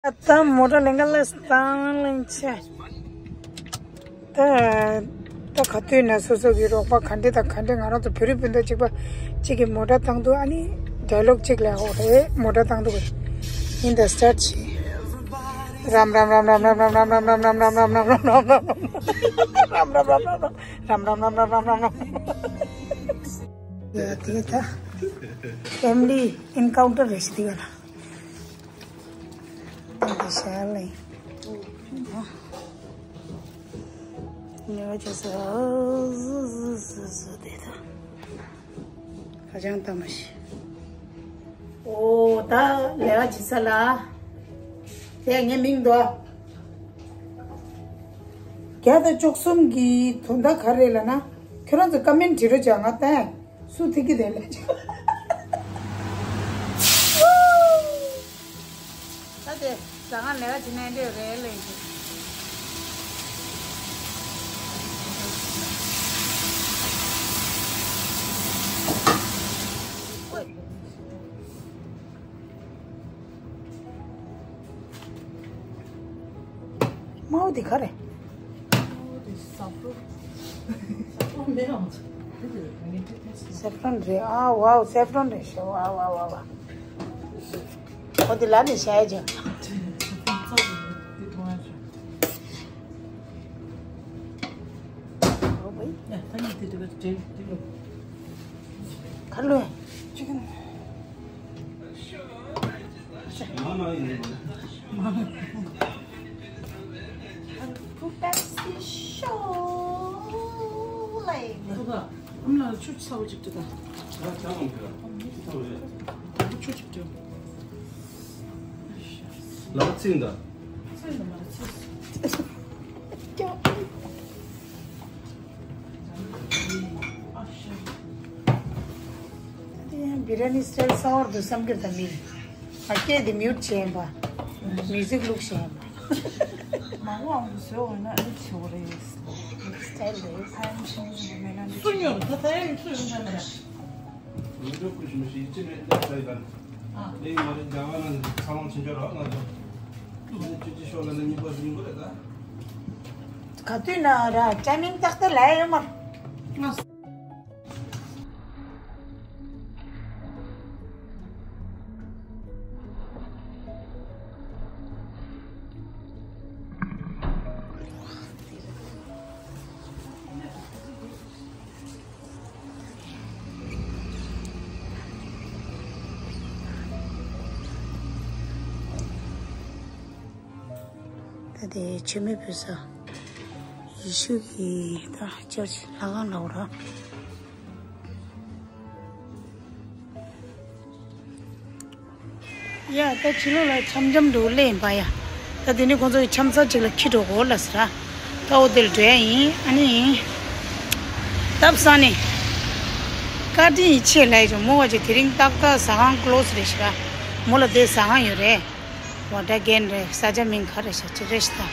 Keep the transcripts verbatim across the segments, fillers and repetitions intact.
ད་མོ་ཊ་ལེན་ག་ལ་སྟངས་ལེན་ཆེ། ད་ད་ག་དུས་ན་སོ་སོ་གི་རོགས་པ་ག་འདྲ་དང་ག་འདྲ། ང་རང་ཚོ་བོད་རིགས་སྤུན་ཟླ་གཅིག་པ་གཅིག་གི་མོ་ཊ་བཏང་དུས། ཨ་ནི་ཌའི་ལོག་གཅིག་ལ་འོ་རེད། མོ་ཊ་བཏང་དུས་ཡིན་ད་སི་ཊར་ཊི་བྱེད། རམ་རམ་རམ་རམ་རམ། དེ་ད་ཕེ་མི་ལི་ཨིན་ཀའུན་ཊར་རེད་ཤག་དེ་ག་ལ། འདི་ཤར་ལེ། ཉོ་ཆ་ས་ཟུ་ཟུ་ཟུ་ཟུ་དེ་ད། ཁ་བྱང་ལྟ་མ་ཤེས། ཨོ་ད་ལས་ཀ་བྱེད་ས་ལ། དེ་ངའི་མིང་འདུག་བརྒྱ་དང་བཅུ་གསུམ་གྱི་དོན་དག་ག་རེ་ལབ་ན། ཁྱོད་རང་ཚོ་ཀ་མེན་བྲིས་རོགས་བྱ། ང་ལྟ་ཡ། སུ་ཐིག་གི་དེ་ལས་ཅི། ད་དེ་ཟ་ཁང་ལས་ཀ་བྱེད་ན་འདྲ་རེད་ལས་ཀྱི། དམར་པོ་འདི་ག་རེད། སེ་ཕ་རོན་རེད། ཨ་ཝའོ། སེ་ཕ་རོན་རེད་ཤག་ཝའོ་ཝའོ་ཝའོ་ཝའོ། ཨོ་འདི་ལ་ནི་ཤ་ཡ་ཅང་། ཨོ་བའི། ཁ་ལོས། ཅི་ག་ན། Pepsi Show ལ་ཡིན། ཨ་མ་ལགས་ཆུ་ཚ་པོ་ཅིག་སྤྲད་དང་། ཆུ་ཅིག་སྤྲད། ལག་ཚིག་འདྲ། ཚིག་འདྲ་མ་ཚིག་དེ་ཡང་བི་རི་ཡ་ནི་སི་ཊའིལ་གསར་པ་འདུག་བསམ་གྱི་རེད། ད་མི་ཨ་སྐད་དེ་མིའུ་ཊི་བྱས་པ། མིའུ་ཟིག་བླུགས་བྱས་པ། མ་འོངས་པ་བཟོས་འོང་ན་ཨ་ནི་བྱེད་དགོས་རེད། སི་ཊའིལ་རེད། ཕན་ཆེན་པོ་ཞིག་མེད་ན་འདི་སུ་ཉོ་ར། ད་ད་ཡང་སུ་ཡོང་ད་ད། མི་འགྲོ་ཁུ་ཞིག་མི་ཞིག་ཅི་རེད་ད་ད་ཡི་ད། ཨ་ལེ་མ་རེད། རྒྱ་གར་ན་ཚང་མ་ཕྱིན་ཆོག་ར་ང་ཚོ། ཨ་ནི་ཅི་ཅི་ཤོག་ལ་ན་གཉིས་པ་ཡིན་དགོས་རེད་ད། ག་དུས་ན་ར་ཊའི་མིང་ཏག་ཏག་ལ་ཡོད་མ། ང་། ད་དེ་ཆེན་མོའི་བུ་ས། ཡེ་ཤུ་གི་ད་ཅར་ཆི་ལྷ་ཁང་ལ་འོ་ར། ཡ་ད་ཕྱི་ལོགས་ལ་འཆམ་འཆམ་འགྲོ་ལེ་ཡིན་པ་ཡ། ད་དེ་ནི་ཁོང་ཚོ་གི་འཆམ་ས་ཅིག་ལ་འཁྱེར་འགྲོ་དགོས་ལ་ཟེར་ར། ད་འོ་དེ་ལ་འགྲོ་ཡ་ཡིན། ཨ་ནི་སྟབས་བཟང་ནི་བཀའ་དྲིན་ཡིད་ཆེས་ལ་ཡི་ཅུང་མོ་བ་ཅིག་དེ་རིང་ཏག་ཏག་ཟ་ཁང་ཀློ་སི་རེད་ཤག་མོ་ལ་དེ་ཟ་ཁང་ཡོད་རེད། ཝ་ཊ་གན་རེད། ས་ཆ་མིང་ག་རེ་ཤག་ཅི་རེད་ཤག་ད།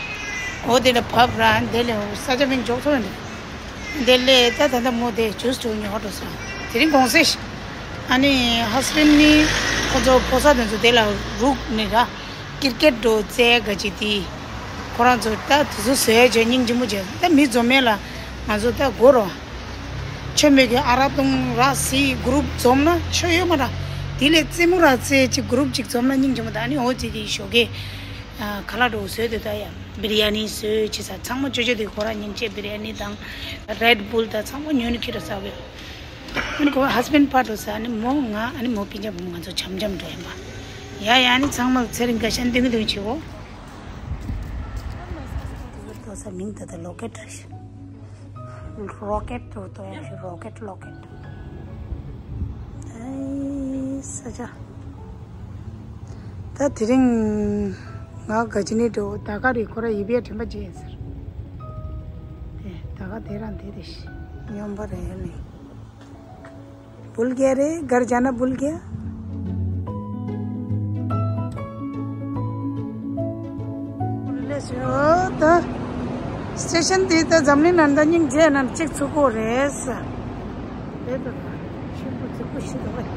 འོ་དེ་ལ་བབ་ར། དེ་ལས་འོ་ས་ཆ་མིང་འཇོག་ཐུབ་ཡོད་འདུག་དེ་ལས་ད་ད་ལྟ་མོ་དེ་ཇུས་ཅིག་ཉོ་འགྲོ་སོང་། དེ་རིང་དགོང་ཟས་ཤིག་ཨ་ནི་ཧ་སི་བྷེན་ཌི་ནི་ཁོ་ཚོ་ཕོ་གསར་དེ་ཚོ་དེ་ལ་རུག་ནི་ར། ཀིར་ཀེད་འགྲོ་རྩེད་ག་ཅིག་དེ། ཁོ་རང་ཚོ་ད་དེ་ཚོ་བཟོས་བྱས་སྙིང་རྗེ་མོ་བྱས། ད་མི་འཛོམས་མེད་ལ་ང་ཚོ་ད་དགོས་རོ། ཆོས་མེད་ཀྱི་ཨ་རག་བཏུང་ར་སི་གུ་རུབ་འཛོམས་ན་ཆོས་ཡོད་མ་ར། དེ་ལས་རྩེད་མོ་ར་རྩེད་ཅིག་གུ་རུབ་ཅིག་འཛོམས་ན་སྙིང་རྗེ་མོ། ད་ཨ་ནི་འོ་དེ་དེ་ཞོགས་ཀས་ཁ་ལག་འགྲོ་བཟོས་དེ་ད་ཡ། བི་རི་ཡ་ནི་བཟོས་བྱས་ས་ཚང་མ་ཅོ་ཅོ་དེ་ཁོ་རང་སྙིང་རྗེ། བི་རི་ཡ་ནི་དང་རེད་བུལ་དང་ཚང་མ་ཉོས་ནས་ཁྱེར་ར་ཟ་བས། ཨ་ནི་ཁོ་ཧ་སི་བྷེན་ཌི་ཕར་འགྲོ་ས། ཨ་ནི་མོ་ང་ཨ་ནི་མོ་སྤུན་ཀྱག་བུ་མོ་ང་ཚོ་འཆམ་འཆམ་འགྲོ་ཡིན་པ། ཡ་ཡ། ཨ་ནི་ཚང་མ་ཚེ་རིང་དགའ་ཤ་འདོན་གི་འདོན་གི་བྱེད་འོ། འགྲོ་ས་མིང་ད་ལྟ་ལོ་ཀེཊ་རེད་ཤག་རོ་ཀེཊ་འགྲོ་ཏོ་ཡ་ཤི་རོ་ཀེཊ་ལོ་ཀེཊ། ཨེ་ས་ཆ། ད་དེ་རིང་ང་ག་ཅི་ནས་འགྲོ། ད་ག་རེ་ཁོ་ར་ཡི་བའི་དྲན་པ་བརྗེད་ཟེར། ཨེ་ད་ག་དེ་རང་དེ་རེད་ཤག་སྨྱོན་པ་རེད་ནི། भूल गया रे, घर जाना भूल गया। ལས་ད་སི་ཊེ་ཤན་དེ་ད་འཛམ་གླིང་ནང་ད་སྙིང་རྗེ་ན་གཅིག་ཚུགས་ཀྱི་རེད་ས། རེད་ད། ཆེན་པོ་ཚུགས་པོ་ཞིག་འདུག་གས།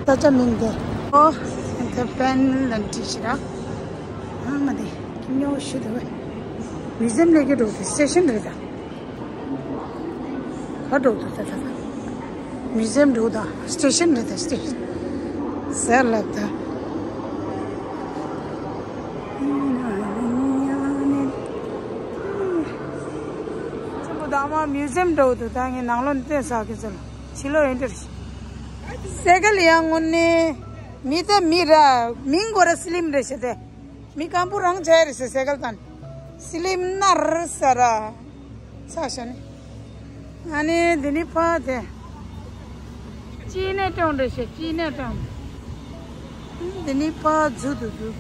ས་ཆ་མིང་དེ། ཨོ། ད་པན་ལན་ཏི་ཤི་ར། ཨ་མ་དེ། ཁྱི་ཉོ་ཤི་དེ་བས། མིའུ་ཛི་ཡམ་ལས་ཀྱི་འགྲོ་དེ་སི་ཊེ་ཤན་རེད་ད། ག་འགྲོ་དུ་ད་ད་ད། མིའུ་ཛི་ཡམ་འགྲོ་ད་སི་ཊེ་ཤན་རེད་ད་སི་ཊེ་ཤན། ཟེར་ལབ་ད། ཚོ་མོ་ད་མ་མིའུ་ཛི་ཡམ་འགྲོ་དུ་ད་ངས་ནང་ལོགས་ནས་བལྟས་ས་གི་ཚོ་ལ། ཕྱི་ལོགས་ཡིན་འདིར། སའི་ཀལ་ཡང་དངོས་གནས། མི་དེ་མི་ར། མིང་གོ་ར་སི་ལིམ་རེད་ཤི་དེ། མི་སྐམ་པོ་རང་ཆགས་རེད་ཤི་སའི་ཀལ་དང་། སི་ལིམ་ནར་ས་ར། ཆགས་ཤ་ནི། ཨ་ནི་འདི་ནི་ཕ་དེ། ཅི་ནས་གྲོང་རེད་ཤི་ཅི་ནས་གྲོང་། འདི་ནི་ཕ་རྫུ་དུ་དུ།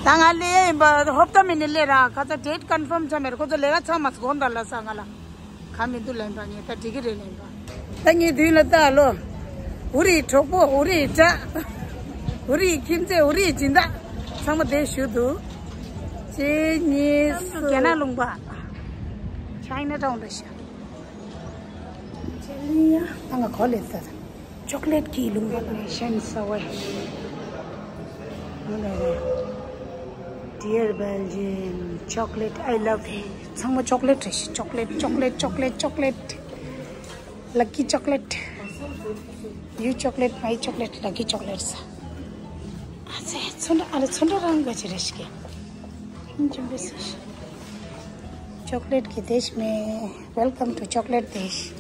ད་ང་ལས་ཡིན་པ་ཧོབ་ཏ་མི་ནི་ལས་ར་ཁ་ཚ་ཌེ་ཊི་ཀོན་ཕོམ་ཆ་མེད་ཁོ་ཚོ་ལས་ཀ་ཚང་མ་དགོངས་དག་ལ་ས་ང་ལ། ག་མི་འདུག་ལན་པ་ངས་ད་འགྲིག་གི་རེད་ལན་པ། ད་ངས་མདུན་ལ་ལྟ་ལོ། འུ་རིའི་གྲོགས་པོ་འུ་རིའི་དགྲ། འུ་རིའི་ཁྱིམ་མཚེས་འུ་རིའི་སྦྱིན་བདག་ཚང་མ་བསྡད་བཞུགས་འདུག་གཅིག་གཉིས་གསུམ། རྒྱ་ནག་ལུང་པ། ཆའི་ན་ཊའུན་རེད་ཤག་ད་ང་གོ་ལེ་ད། ཅོག་ལེཊ་གྱི་ལུང་པ་དང་ཤན་ས་བའི། Dear Belgium, chocolate, I love you. ཚང་མ་ཅོག་ལེཊ་རེད་ཤག་ཅོག་ལེཊ་ཅོག་ལེཊ་ཅོག་ལེཊ་ཅོག་ལེཊ། Lucky chocolate. You chocolate, my chocolate, lucky chocolate. ཨ་ཙེ། ཚོན་ཁྲ་ཨ་རེ་ཚོན་ཁྲ་རང་ག་ཅི་རེད་ཤག་ཁྱིམ་ཆེན་པོའི་སི་ཤི། ཅོག་ལེཊ་གི་དེ་ཤི་མེ། Welcome to chocolate དེ་ཤི།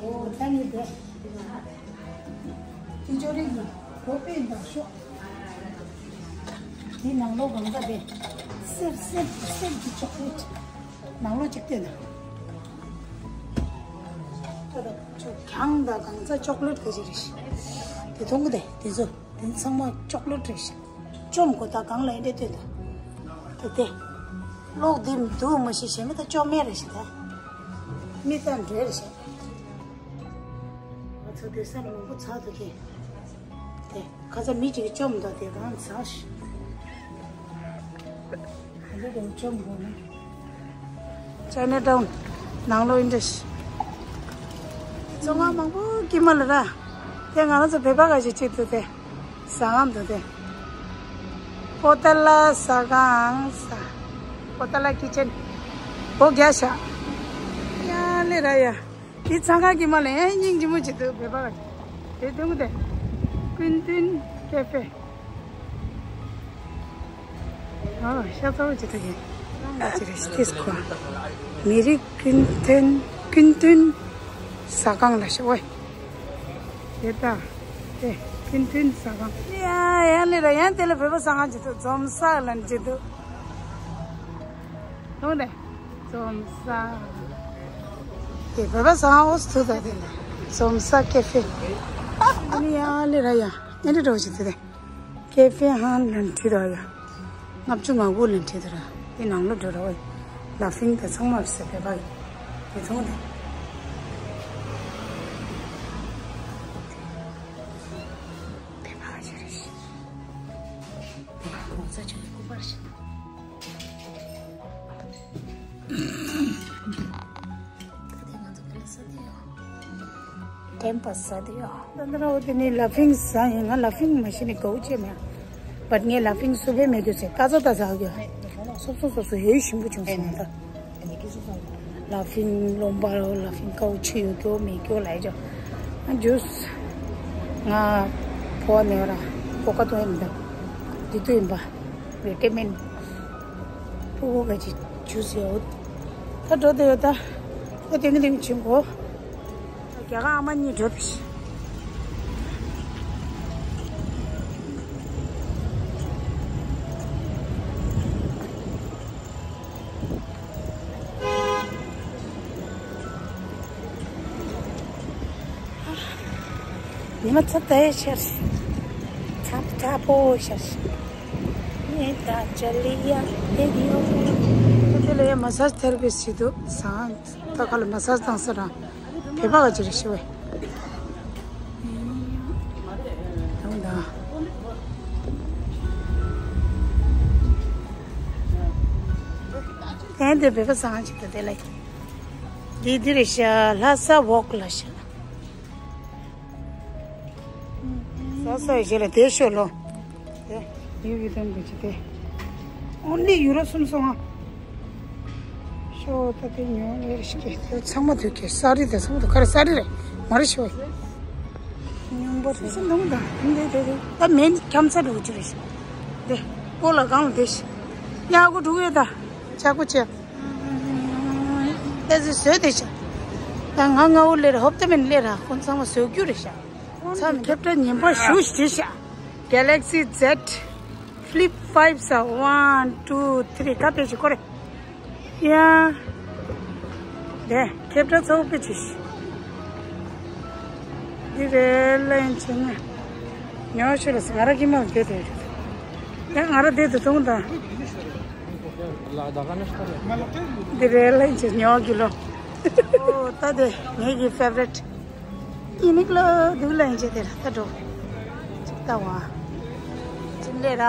ཨོ་ད་ནི་དེ། དེ་ཅོ་རིག་གི་གོ་པའི་འདག་ཤོག་དེ་ནང་ལོགས་གང་ག་དེ། སེར་སེར་སེར་གྱི་ཅོག་ལེཊ། ནང་ལོགས་གཅིག་བལྟས་ན། ད་ད་ཅོ་གྱང་དང་གང་ཚ་ཅོག་ལེཊ་ག་ཅི་རེད་ཤག་དེ་མཐོང་གི་དེ་དེ་ཚོ་དེ་ཚང་མ་ཅོག་ལེཊ་རེད་ཤག་བཅོམ་དགོས་ད་གང་ལ་ཡིན་འདྲ་བལྟས་ད། དེ་དེ། གློག་འདི་འདུག་མ་ཤེས་ཞེ་མི་ད་བཅོམ་མེད་རེད་ཤག་ད། མི་ད་འདྲེ་རེད་ཤག་ང་ཚོ་དེ་སར་མང་པོ་ཚར་འདུག་དེ། དེ་ཁ་ཚ་མི་གཅིག་གིས་བཅོམ་འདུག་དེ་གང་ཚར་ཤག་ག་འདྲ་དེ་བཅོམ་དགོས་ན། ཅའི་ན་ཊའུན་ནང་ལོགས་ཡིན་འདྲ་ཤག་བཙོན་ཁང་མང་པོ་དཀྱིལ་མ་ལ་ར། དེ་ང་རང་ཚོ་བོད་པ་ག་ཞིག་ཅིག་འདུག་དེ། ཟ་ཁང་འདུག་དེ། པོ་ཏ་ལ་ཟ་ཁང་ཟ། པོ་ཏ་ལ་ཀི་ཅན། སྒོ་རྒྱག་ཤག་ཡ་ལེ་ར་ཡ། དེ་ཚང་ཁ་གི་མ་ལ་ཡ་སྙིང་རྗེ་མོ་ཅིག་འདུག་བོད་པ་ག་དེ་འདུག་དེ། ཀུན་ཏུན་ཀེ་ཧྥེ། ཨ་ཤ་ཚ་བོ་ཅིག་འདུག་གི། རང་ག་ཅི་རེད་ཤག་ཏིས་ཁོ། མི་རིགས་ཀུན་ཏུན་ཀུན་ཏུན་ཟ་ཁང་ལ་ཤ་བོ། དེ་ལྟ། དེ་ཀུན་ཏུན་ཟ་ཁང་། ཡ་ཡ་ལེ་ར་ཡང་དེ་ལ་བོད་པ་ཟ་ཁང་ཅིག་འདུག་འཛོམས་ས་ལ་ཅིག་འདུག་མཐོང་དེ། འཛོམས་ས། དེ་བོད་པ་ཟ་ཁང་འོ་སུ་ད་དེ་ལ། འཛོམས་ས་ཀེ་ཧྥེ། ཨ་ནི་ཡ་ལེ་ར་ཡ་ཨེ་འདྲ་འགྲོ་ཞིག་དེ་དེ། ཀེ་ཧྥེ་ཧན་ལན་ཁྲི་དོ་ཡ། ལྔ་བཅུ་ང་དགུ་ལན་ཁྲི་དོ་ར། དེ་ནང་ལོ་འགྲོ་ར་བ། ལ་ཕིང་དང་ཚང་མ་ཟེར་བོད་པ་ཡི། དེ་མཐོང་དེ། བོད་པ་ཞིག་རེད་ཤག་ངོ་ཚ་ཆུ་སྐུ་པར་ཞིག་ད་དེ་ང་ཚོ་ག་ལ་ཟ་དེ་ཡོད། ཀྲེམ་པ་ཟ་དེ་ཡོད། ད་ནི་ར་འོ་དེ་ནི་ལ་ཕིང་ཟ་ཡིན། ང་ལ་ཕིང་མ་ཤེས་ནི་གའུ་ཅེ་མེད། བཊ་ངས་ལ་ཕིང་སུ་བེ་མེད་དུ་ཟེར་ཀ་ཚོ་ད་ཟ་གི་ཡོད། སོབ་སོབ་སོབ་སོབ་ཡོད་ཞིམ་པོ་བྱུང་སོང་ད། ལ་ཕིང་ལོམ་པ་རོ་ལ་ཕིང་ཀའུ་ཆུ་ཡོད་གྱོ་མེད་གྱོ་ལ་ཡོད་ཅོ། ཨ་ཇུས། ང་ཕོ་ནེ་ར་ཕོ་ཀ་ཏོ་ཡིན་ད། དེ་ཏོ་ཡིན་པ། བི་ཊ་མིན། ཕྲུ་གུ་ག་ཅིག་ཇུས་ཡོད། ད་འགྲོ་དེ་ཡོད་ད། ད་དེང་གི་དེང་ཕྱིན་གོ། རྒྱ་གར་ཨ་མ་གཉིས་འགྲོ་དེ། ཉི་མ་ཚ་ཏའི་ཤར། ཚ་ཚ་པོ་ཤར། ངས་ད་ཅ་ལི་ཡ་དེ་ཡོད། དེ་ལ་ཡ་མ་སཱཇ་ཐེ་ར་པིས་ཞིག་འདུག་ཟ། ད་ཁ་ལ་མ་སཱཇ་བཏང་ས་ར། བོད་པ་ག་ཅི་རེད་ཤི་བས། ཡང་ད། དེ་འདི་བོད་པ་ཟ་ཁང་ཅིག་ད་དེ་ལ། འདི་འདི་རེད་ཤག་ལྷ་ས་ཝོག་ལ་ཤག་ས་ས་ཡི་རྗེས་ལ་དེ་ཤོད་ལོ། དེ་ཡུ་བི་དམ་གྱི་དེ། ཨོན་ལི་ཡུ་རོ་གསུམ་སོང་ཨ། ཤོ་ད་དེ་ཉོ་ལེ་ཤི་ཀེ་དེ་ཚང་མ་དུ་ཀེ་ས་རི་དེ་ཚང་མ་དུ་ཀ་རི་ས་རི་རེད་མ་རེད་ཤོ། ཉུང་པོ་རེད་ཤི་འདུག་ད་འདི་དེ་དེ་ད་མེན་ཁྱམ་ས་འགྲོ་གི་རེད་ཤི། དེ་པོ་ལ་གང་དེ་ཤི། ཡ་གོ་འགྲོ་གི་ཡོད་ད། ཆག་པོ་ཆེ། ད་ཟི་བཟོས་དེ་ཤ། ད་ང་ང་འུ་ལེར་ཧོབ་ཏེ་མིན་ལེར་ཧ་ཁོང་ཚང་མ་བཟོས་རྒྱུ་རེད་ཤ། ཚ་མི་ཁྱབ་བསྒྲགས་ཉན་པ་ཞུ་ཞེས་ཤ། Galaxy Z Flip five ས་one two three ཀ་པེ་ཞིག་ཁོ་རེ། ཡ། དེ་ཁྱབ་བསྒྲགས་ཚ་བོ་པེ་ཆེ་ཤ། འདི་རེད་ལན་ཆེ་ན། ཉོ་ཤེས་ལ་ང་ར་ཀི་མ་དེ་དེ་རེད། ཡ་ང་ར་དེ་དུ་ཐུང་ད། འདི་རེད་ལན་ཆེ་ཉོ་གི་ལོ། ཨོ་ད་དེ་ངེད་ཀྱི་ཕེ་ཝ་རི་ཊི། ཡིན་ནིག་ལོ་དུག་ལན་ཆེ་དེ་ར་ད་འགྲོ། ཅིག་ལྟ་བ། ཅིག་ལས་ར།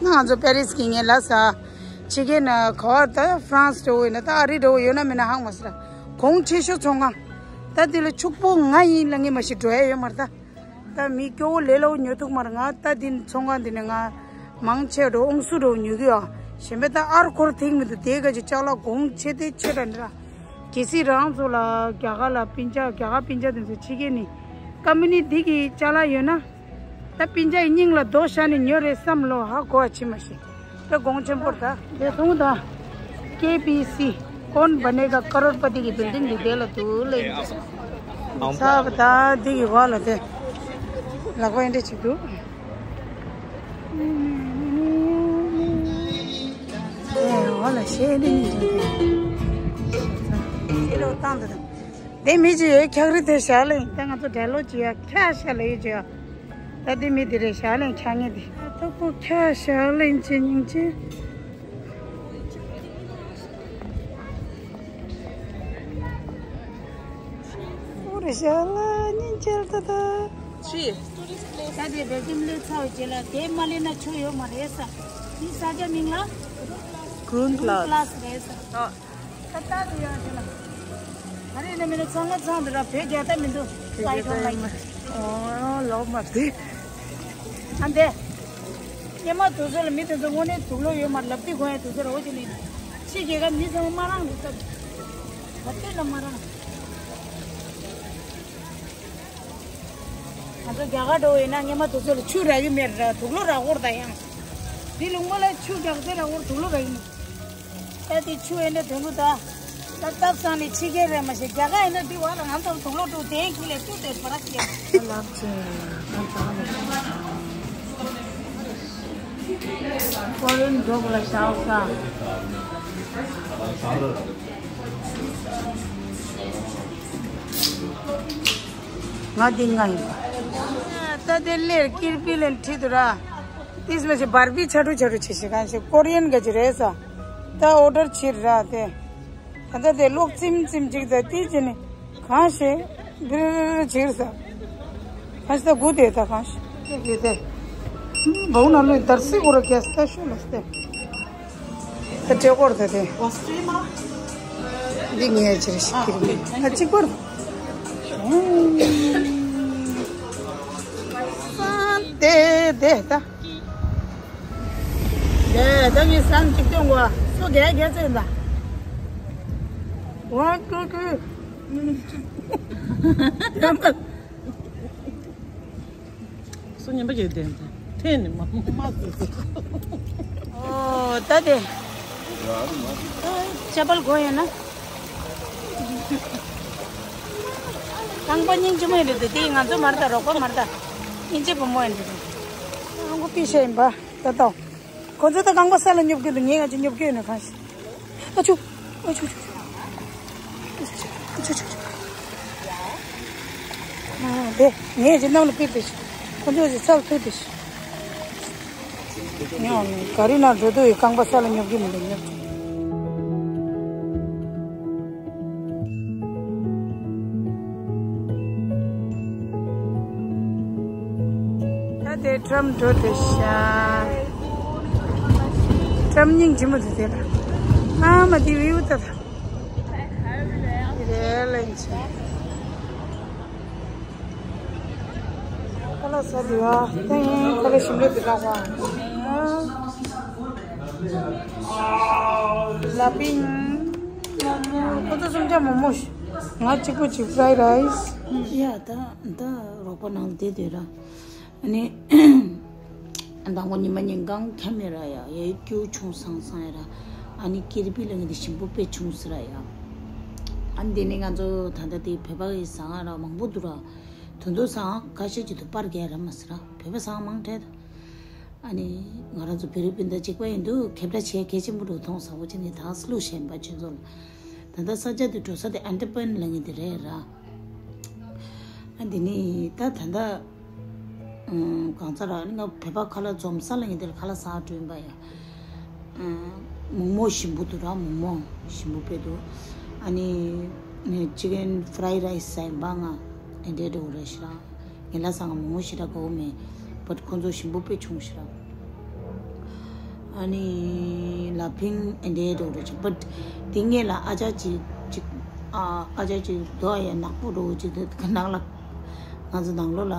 ང་ཚོ་པེ་རིས་ཀྱི་ངེད་ལ་ས། ཕྱི་རྒྱལ་ན་ག་བ་ད་ཧྥ་རན་སི་འགྲོ་ཡིན་ན་ད་ཨ་རི་འགྲོ་ཡོད་ན་མིན་ན་ཧང་མ་སི་ར། གོང་ཆེ་ཤོས་ཚོང་ཁང་། ད་དེ་ལ་ཕྱུག་པོ་ང་ཡིན་ལ་ངས་མ་ཤི་འགྲོ་ཡ་ཡོད་མ་རེད་ད། ད་མི་སྐྱོ་བོ་ལས་སླ་བོ་ཉོ་ཐུབ་མ་རེད། ང་ད་འདི་ཚོང་ཁང་འདི་ནས་ང་མང་ཆེ་འགྲོ་ཨུང་སུ་འགྲོ་ཉོ་གི་ཡོད། གཞན་པའི་ད་ཨར་སྐོར་ཐིག་མི་འདུག་དེ་ག་ཅིག་ཅག་ལ་གོང་ཆེ་དེ་ཆེ་དྲ་འདི་ར། གལ་སྲིད་རང་ཚོ་ལ་རྒྱ་གར་ལ་པིན་ཅ་རྒྱ་གར་པིན་ཅ་དེ་ཚོ་ཕྱི་རྒྱལ་ནི་ཀམ་པ་ནི་འདི་གི་ཅ་ལག་ཡོད་ན། ད་པིན་ཅ་ཡི་སྙིང་ལ་རྡོ་བཞག་ནས་ཉོ་རེད་བསམ་ལོ་ཧ་གོ་བ་ཕྱི་མ་ཤེས། དེ་གོང་ཆེན་པོར་ད། དེ་སོང་ད། ཀེ་བི་སི། ཀོན་བ་ནེ་ག་ཀ་རོར་པ་ཏི་གི་བིལ་ཌིང་འདི་དེ་ལ་འདུག་ལེ། ས་བ་ད་འདི་གི་བ་ལ་དེ། ལག་པ་འདྲ་ཅིག་འདུག་ཨེ་བ་ལ་ཤེས་ནི་འདི་འདི། ཤེས་རོགས་བཏང་དུ་དང་། དེ་མི་ཅི་ཡོད་འཁྱག་རི་དེ་ཤ་ལེ་ཡིན། ད་ང་ཚོ་འབྲེལ་ལོ་ཅི་ཡ་ཁྱ་ཤ་ལེ་ཡོད་ཅི་ཡ། ད་དེ་མི་དེ་རེད་ཤ་ལེ་འཁྱག་ངེ་དེ། ཐོག་པོ་ཁྱ་ཤ་ལེ་ཡིན་ཅི་སྙིང་ཅི། ཨོ་རེད་ཤ་ལེ་སྙིང་ཅི་ལ་ད་ད། ཤི། ད་དེ་བེ་ཏིམ་ལེ་ཚ་བ་ཅེ་ལ་དེ་མ་ལེ་ན་ཆོ་ཡོད་མ་རེད་ས། དེ་ས་ཆ་མིང་ལ། Green Plus. Green Plus རེད་ས། ཨ། ད་ལྟ་དུ་ཡང་དེ་ལ། ད་རེས་ནས་མི་ནི་ཚང་མ་ཚང་དུ་ར་བོད་རྒྱ་ད་མི་འདུག་སའི་ཐོག་ལ་ཡིན། ཨོ་ལོག་མ་དེ། ཨ་འདས། སྙེ་མ་དུ་ཚོད་ལ་མི་དེ་ཚོ་དངོས་གནས་དུག་ལོག་ཡོད་མ་ལབ་དུས་གོ་ཡ་དུ་ཚོད་ར་འོ་ཅི་ནི། ཕྱི་རྒྱལ་ཁབ་མི་ཚང་མ་མ་རང་རེད་ས། ད་ལྟ་ལ་མ་རང་། ང་ཚོ་རྒྱ་གར་འགྲོ་བ་ཡིན་ན་སྙེ་མ་དུ་ཚོད་ལ་ཆུ་རག་གི་མེད་ར་དུག་ལོག་རག་གོ་ར་ད་ཡང་། འདི་ལུང་པ་ལ་ཆུ་རྒྱག་ཚེ་རག་གོ་ར་དུག་ལོག་རག་གི་མེད། ད་དེ་ཆུ་ཡིན་ན་དོན་གུ་ད། ད་སྟབས་བཟང་ནས་ཕྱི་རྒྱལ་རེད་མ་ཤེས་རྒྱ་གར་ཡིན་ན་འདི་བ་ལ་ང་ཚོ་དུག་ལོག་འགྲོ་དེ་ཁུལ་ལས་ཏུ་དེ་བ་ར་ཤེས། ལབ་ཅེ་ང་ཚོ་ནས་ཀོ་རིན་འགྲོ་གི་ལ་ཤའོ་ས། ང་འདི་ང་ཡིན་པ། ད་དེ་ལེར་ཀིར་པི་ལེན་ཁྲིད་དུ་ར། ཏིས་མ་ཞིག་བར་པི་ཆ་དྲུ་ཆ་དྲུ་ཆེ་ཞིག་གང་ཞིག་ཀོ་རི་ཡན་ག་ཅི་རེད་ས། ད་ཨོ་ཌར་ཕྱིར་ར་དེ། ད་ད་དེ་ལོག་ཙིམ་ཙིམ་ཅིག་ད་ཏི་ཅི་ནི་གང་ཞིག་བིར་ཕྱིར་ས། གང་ཞིག་ད་དགུ་དེ་ད་གང་ཞིག་དེ་དེ། བའུ་ན་ལོས་དར་སི་གོ་ར་གེ་སི་ད་ཤོ་ལ་སྟེ། ད་ཅེ་གོར་ད་དེ། འདི་ངས་ཅི་རེ་ཞིག་ཀྱི་རེད། ད་ཅི་གོར། སང་དེ་དེ་ད། དེ་ད་ངས་སང་ཅིག་སྟོན་གོ་སུ་རྒྱལ་རྒྱལ་ཚོད་ད། ཝ་ཀུ་ཀུ། ད་ད། སུ་ཉན་པ་གྱི་དེ་འཐེན་ནས་མ་མ་ཟེར། ཨོ་ད་དེ། ཅ་པལ་གོ་ཡོད་ན། རྐང་པ་སྙིང་རྗེ་མོ་ཡིན་འདུག་དེ་ང་ཚོ་མར་ད་རོགས་པ་མར་ད། སྙིང་རྗེ་བུ་མོ་ཡིན་འདུག་རྐང་པ་པི་ཤ་ཡིན་པ་ད་ད། ཁོ་ཚོ་ད་རྐང་པ་ས་ལ་སྙོབ་ཀྱི་འདུག་ངས་ང་ཅི་སྙོབ་ཀྱི་ཡོད་ན་གང་ཞིག་ཨ་ཆུ། ཨ་ཆུ་ཆུ་ཆུ། ཨ་ཆུ་ཆུ་ཆུ། ཨ་དེ་ངས་ཅི་གནམ་ལ་ཕིག་ཏེ་ཤི། ཁོ་ཚོས་ཅི་ཚ་ལ་ཕིག་ཏེ་ཤི། ངས་ག་རི་ན་འགྲོ་དུས་ཡི་རྐང་པ་ས་ལ་སྙོབ་ཀྱི་མི་འདུག་སྙོབ་ཀྱི། ད་དེ་ཊམ་འགྲོ་དེ་ཤ། ཊམ་སྙིང་རྗེ་མོ་དེ་དེ་ལ། ཨ་མ་དེ་བིའུ་ད་ད། དེ་རེད་ལན་ཆེ། ས་དེ་བ་ཐེངས་ཁོ་ལ་ཞིམ་ལོས་དེ་ལགས་བ། ལ་པིང་། ཁོ་ཚོ་སུམ་ཅ་མོ་མོ་ཞིག་ང་གཅིག་པོ་གཅིག་fried rice། ཡ་ད་ད་རོགས་པ་ནང་བསྡད་དེ་ར། ཨ་ནི་དང་པོ་ཉི་མ་ཉིན་གང་འཁྱམ་ཡོད་ར། ཡ་ཡའི་སྐྱུ་ཆུང་སང་སང་ཡོད་ར། ཨ་ནི་ཀིར་པི་ལ་ངས་དེ་ཞིམ་པོ་དཔེ་བྱུང་ཟེར་ར་ཡ། ཨ་ནི་དེ་ནི་ང་ཚོ་ད་ལྟ་དེ་བོད་པ་གི་ཟ་ཁང་ར་མང་པོ་འདུག་ར། དོན་དུ་ཟ་ཁང་ཁ་ཤས་ཅིག་ཏུ་པར་རྒྱག་ར་མ་ཟེར་ར། བོད་པ་ཟ་ཁང་མང་དྲགས། ཨ་ནི་ང་རང་ཚོ་བེ་རི་པིན་ད་གཅིག་པ་ཡིན་དུས་ཁེབས་ར་ཆེ་གལ་ཆེན་པོ་འགྲོ་མཐོང་ཟ་བོ་ཅི་ནི་ད་སླུ་ཞན་པ་ཅིག་ཚོ་ལ། ད་ལྟ་ས་ཆ་དེ་འགྲོ་ས་དེ་ཨན་ཏི་པན་ལ་ངས་དེ་རེད་ར། ཨ་འདི་ནི་ད་ད་ལྟ་གང་ཚ་ར་ནི་ང་བོད་པ་ཁ་ལག་འཛོམས་ས་ལ་ངས་དེ་ལ་ཁ་ལག་ཟ་འགྲོ་ཡིན་པ་ཡ། མོག་མོག་ཞིམ་པོ་འདུག་ར། མོག་མོག་ཞིམ་པོ་དཔེ་འདུག་ཨ་ནི་ཅི་ཀན་ཕ་རའི་རའི་སི་ཟ་ཡིན་པ་ང་ཨེ་འདྲས་འགྲོ་རེད་ཤི་ར། ངས་ལ་ས་ང་མོག་མོག་ཞེ་དྲག་དགའ་བོ་མེད། བཊ་ཁོང་ཚོ་ཞིམ་པོ་དཔེ་བྱུང་ཤི་ར། ཨ་ནི་ལ་ཕིང་ཨེ་འདྲས་འགྲོ་རེད་ཤི། བཊ་དེ་ངས་ལ་ཨ་ཅག་ཅིག་ཅིག་ཨ་ཨ་ཅག་ཅིག་དོ་ཡ་ནག་པོ་འགྲོ་ཅིག་དེ་ནང་ལ་ང་ཚོ་ནང་ལོགས་ལ་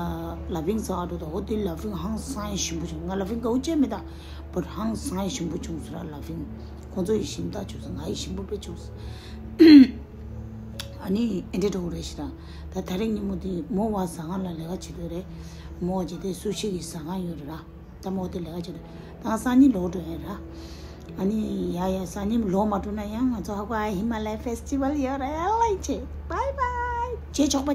ལ་ཕིང་ཟ་འགྲོ་དོ། འོ་དེ་ལ་ཕིང་ཧང་སང་ཞིམ་པོ་བྱུང་། ང་ལ་ཕིང་དགའ་བོ་ཅན་མེད་ད། བཊ་ཧང་སང་ཞིམ་པོ་བྱུང་སོང་ར། ལ་ཕིང་ཁོང་ཚོ་ཡི་ཞིམ་ད་བྱུང་སོང་། ང་ཡི་ཞིམ་པོ་དཔེ་བྱུང་སོང་། ཨ་ནི་ཨེ་འདྲས་འགྲོ་རེད་ཤི་ར། ད་ད་རེས་ཉིན་མོ་དེ་མོ་བ་ཟ་ཁང་ལ་ལས་ཀ་བྱེད་འདོད་རེད། མོ་བ་ཅིག་དེ་སུ་ཤི་གི་ཟ་ཁང་ཡོད་རེད་ར། ད་མོ་དེ་ལས་ཀ་བྱེད་འདོད། ད་སང་ཉིན་ལོག་འགྲོ་ཡིན་ར། ཨ་ནི་ཡ་ཡ་སང་ཉིན་ལོག་མ་འགྲོ་ན་ཡང་ང་ཚོ་ཧ་གོ་ཨ་ཧི་མ་ལ་ཡ་ཕེ་སི་ཊི་ཝལ་ཡོད་ར། ཡ་ལ་ཡིན་ཆེ། བའི་བའི། བྱེད་ཆོག་པ།